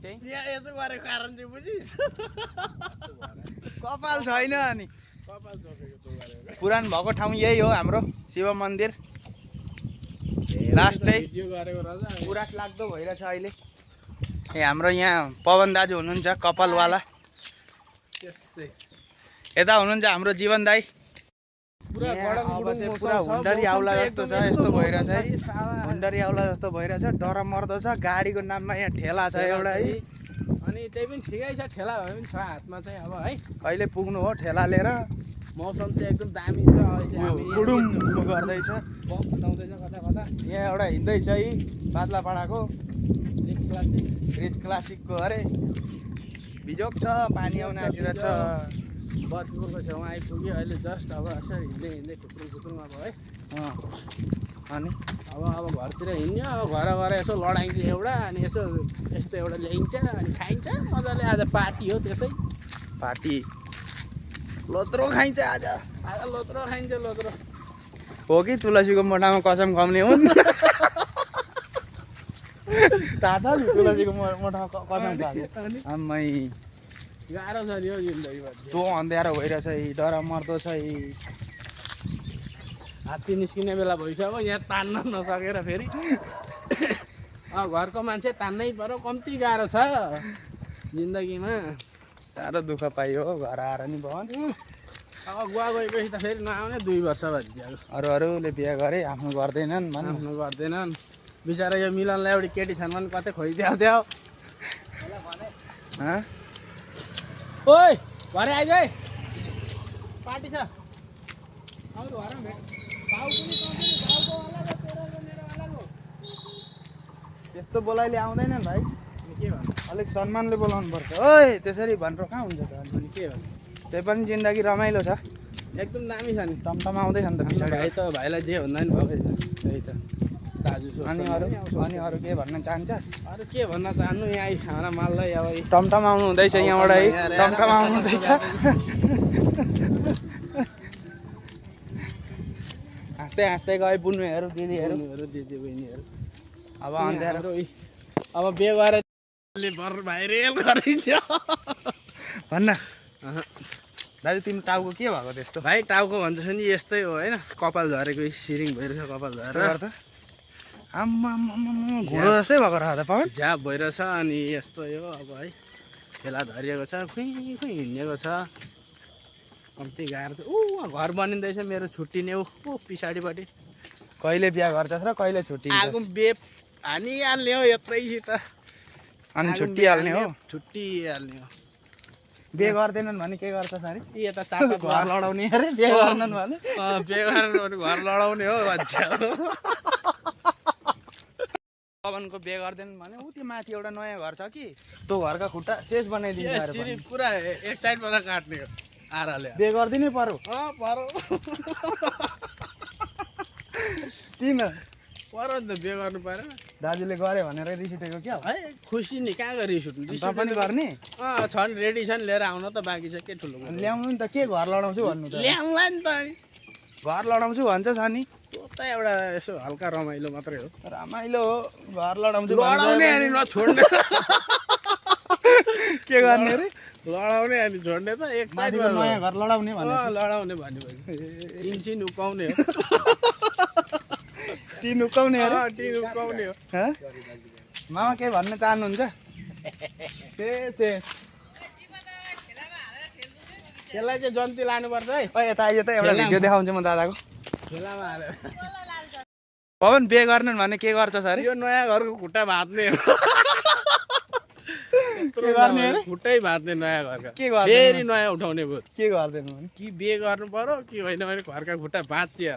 चाहिँ यहाँ यसो गरेको कारण चाहिँ बुझिस् कपाल छैन अनि कपाल चोकेको त्यो गरेको पुरानो भएको ठाउँ यही हो हाम्रो शिव मन्दिर लास्टै भिडियो गरेको राजा पुरा लाग्दो भइरहेछ अहिले ए हाम्रो यहाँ पवन दाजु हुनुहुन्छ कपालवाला त्यसै यता हुनुहुन्छ हाम्रो जीवन दाई पुरा गडम गुडुङ पुरा हुन्डरी आउला जस्तो छ यस्तो भइरहेछ है हुन्डरी आउला जस्तो भइरहेछ डर मर्दो छ गाडीको नाममा यहाँ ठेला छ एउटा है अनि त्यही पनि ठिकै छ ठेला भए पनि छ हातमा चाहिँ अब है कहिले पुग्नु हो ठेला लिएर मौसम चाहिँ एकदम दामी छ अहिले हामी गुडुम गर्दैछ बम फुटाउँदैछ कता कता यहाँ एउटा हिँड्दैछ है पातलापाडाको रिच क्लासिक रिच क्लासिकको अरे बिजोक छ पानी आउन आँटिरहेछ छ बदपुरको छेउमा आइपुग्यो अहिले जस्ट अब यसो हिँड्दै हिँड्दै खुत्रुङ खुत्रुङ अब है अनि अब घरतिर हिँड्यो अब घर गएर यसो लडाइन्छ एउटा अनि यसो यस्तो एउटा ल्याइन्छ अनि खाइन्छ मजाले आज पार्टी हो त्यसै पार्टी लोत्रो खाइन्छ आज आज लोत्रो खाइन्छ लोत्रो हो कि तुलसीको मोठामा कसम खाउने हुन् थाहा छ नि तुलसीको मोठामा कसम खाने अनि आम्मै गाह्रो छ नि हौ जिन्दगीमा तँ अँध्यारो भइरहेछ है डर मर्दो छ है हात्ती निस्किने बेला भइसक्यो यहाँ तान्न नसकेर फेरि घरको मान्छे तान्नै पर्यो कम्ती गाह्रो छ जिन्दगीमा साह्रो दुःख पाइयो घर आएर नि भवन अब गुवा गएपछि त फेरि नआउने 2 वर्ष भइसक्यो अरूले बिहा गरे आफ्नो गर्दैनन् आफ्नो गर्दैनन् बिचरा यो मिलनलाई एउटी केटी छन् भने कतै खोइदियो थियो ओइ घरै आइज है पार्टी छ आउनु घरमा भेट भाउ पनि भाउको वाला र तेरो र मेरो वालाको त्यस्तो बोलाइले आउँदैनन् भाइ के भन्नु अलिक सम्मानले बोलाउनु पर्छ ओइ त्यसरी भनेर कहाँ हुन्छ त अनि के भन्नु त्यही पनि जिन्दगी रमाइलो छ एकदम दामी छ नि टमटम आउँदैछ नि त हाम्रो पछाडि भाइ त भाइलाई जे भन्दा नि भएकै छ त्यही त दाजु अनि अरू के भन्न चाहन्छस् अरू के भन्न चाहनु यहाँ आई खाना माल्दै अब टमटम आउनु हुँदैछ यहाँबाट है टमटम आउनु हुँदैछ हाँस्दै हाँस्दै गए बुन्नुहरू दिदीहरू दिदी बहिनीहरू अब अँध्यारो अब बिहे गरेर भर भाइ रेल गरिन्छ भन्न दाजु तिम्रो टाउको के भएको त्यस्तो भाइ टाउको भन्छ नि यस्तै हो होइन कपाल झरेको सिरिङ भइरहेछ कपाल झरेर त आम्मा घोडो जस्तै भएको रह त पवन झ्याप भइरहेछ अनि यस्तो हो अब है ठेला धरिएको छ खुइ खुइ हिँडेको छ कम्ती गाह्रो छ घर बनिँदैछ मेरो छुट्टिने ऊ पछाडिपट्टि कहिले बिहा गर्छस् र कहिले छुट्टी आगो बेप हानिहाल्ने हो यत्रैसित अनि छुट्टिहाल्ने हो छुट्टिहाल्ने हो बिहे गर्दैनन् भने के गर्छ अरे यता चापा घर लडाउने अरे बिहे गर्दैनन् भने बिहे गरेर घर लडाउने हो भन्छ पवनको बिहे गर्दैनन् भने ऊ त्यो माथि एउटा नयाँ घर छ कि त्यो घरका खुट्टा शेष बनाइदिनु पुरा एक साइडबाट काट्ने हो आराले बिहे गरिदिनै पर्यो पर्यो किन पर्यो नि त बिहे गर्नु परेन दाजुले गरे भनेर रिस उठेको क्या है खुसी नि कहाँ गरी रिस उठ्नु तपाईँ पनि गर्ने छन् रेडी छन् लिएर आउन त बाँकी छ के ठुलो ल्याउनु नि त के घर लडाउँछु भन्नु त ल्याउँला नि त घर लडाउँछु भन्छ छ नि त्यो त एउटा यसो हल्का रमाइलो मात्रै हो रमाइलो हो घर लडाउँछु लडाउने अनि नछोड्ने के गर्ने अरे लडाउने अनि छोड्ने त एक माथिको नयाँ घर लडाउने भने लडाउने भनेपछि इन्ची उकाउने हो टिन उकाउने अरे टिन उकाउने हो मामा के भन्न चाहनुहुन्छ त्यसलाई चाहिँ जन्ती लानुपर्छ है यता आइज त एउटा भिडियो देखाउँछु म दादाको खेलामा हालेर पवन बिहे गर्नु भने के गर्छस् अरे यो नयाँ घरको खुट्टा भाँच्ने हो के गर्ने अरे खुट्टै भाँच्ने नयाँ घरका के गर्ने फेरि नयाँ उठाउने भयो के गर्दैन भने कि बिहे गर्नु पर्यो कि होइन भने घरका खुट्टा भाँचियो